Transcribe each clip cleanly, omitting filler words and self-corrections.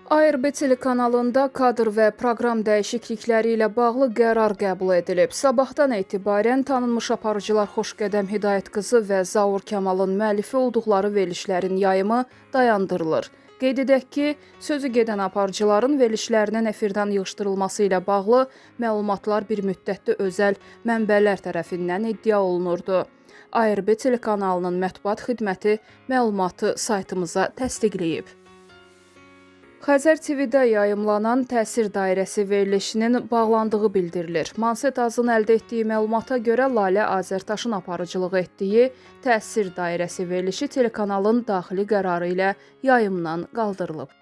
ARB telekanalında kadr və proqram dəyişiklikləri ilə bağlı qərar qəbul edilib. Sabahdan etibarən tanınmış aparıcılar Xoşqədəm Hidayət qızı və Zaur Kamalın müəllifi olduqları verilişlərin yayımı dayandırılır. Qeyd edək ki, sözü gedən aparıcıların verilişlərinin efirdən yığışdırılması ilə bağlı məlumatlar bir müddətdir özəl mənbələr tərəfindən iddia olunurdu. ARB telekanalının mətbuat xidməti məlumatı saytımıza təsdiqləyib. Xəzər TV-də yayımlanan Təsir Dairəsi verilişinin bağlandığı bildirilir. Manset Azın əldə etdiyi məlumata görə Lalə Azərtaşın aparıcılıq etdiyi Təsir Dairəsi verilişi telekanalın daxili qərarı ilə yayımdan qaldırılıb.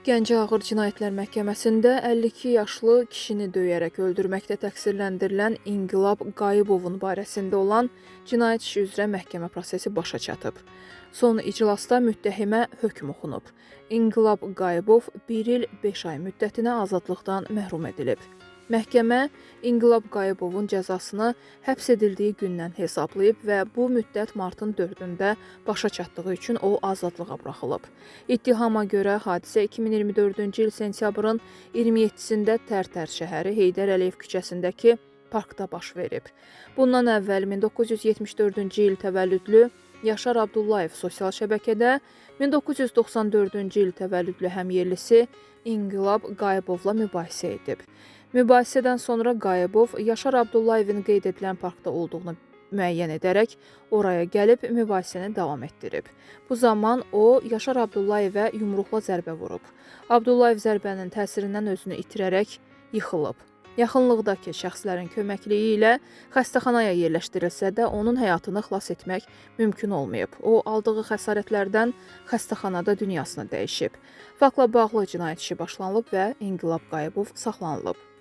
Gəncə Ağır Cinayətlər Məhkəməsində 52 yaşlı kişini döyərək öldürməkdə təqsirləndirilən İnqilab Qayıbovun barəsində olan cinayət işi üzrə məhkəmə prosesi başa çatıb. Son iclasda müttəhimə hökm oxunub. İnqilab Qayıbov 1 il 5 ay müddətinə azadlıqdan məhrum edilib. Məhkəmə İnqilab Qayıbovun cəzasını həbs edildiyi gündən hesablayıb və bu müddət martın 4-ündə başa çatdığı üçün o azadlığa buraxılıb. İttihama görə hadisə 2024-cü il sentyabrın 27-sində Tərtər şəhəri Heydər Əliyev küçəsindəki parkda baş verib. Bundan əvvəl 1974-cü il təvəllüdlü Yaşar Abdullayev sosial şəbəkədə 1994-cü il təvəllüdlü həmyerlisi İnqilab Qayıbovla mübahisə edib. Mübahisədən sonra Qayıbov Yaşar Abdullayevin qeyd edilən parkda olduğunu müəyyən edərək oraya gəlib mübahisəni davam etdirib. Bu zaman o Yaşar Abdullayevə yumruqla zərbə vurub. Abdullayev zərbənin təsirindən özünü itirərək yıxılıb. Yaxınlıqdakı şəxslərin köməkliyi ilə xəstəxanaya yerləşdirilsə də onun həyatını xilas etmək mümkün olmayıb. O aldığı xəsarətlərdən xəstəxanada dünyasını dəyişib. Faktla bağlı cinayət işi başlanılıb və İnqilab Qayıbov saxlanılıb.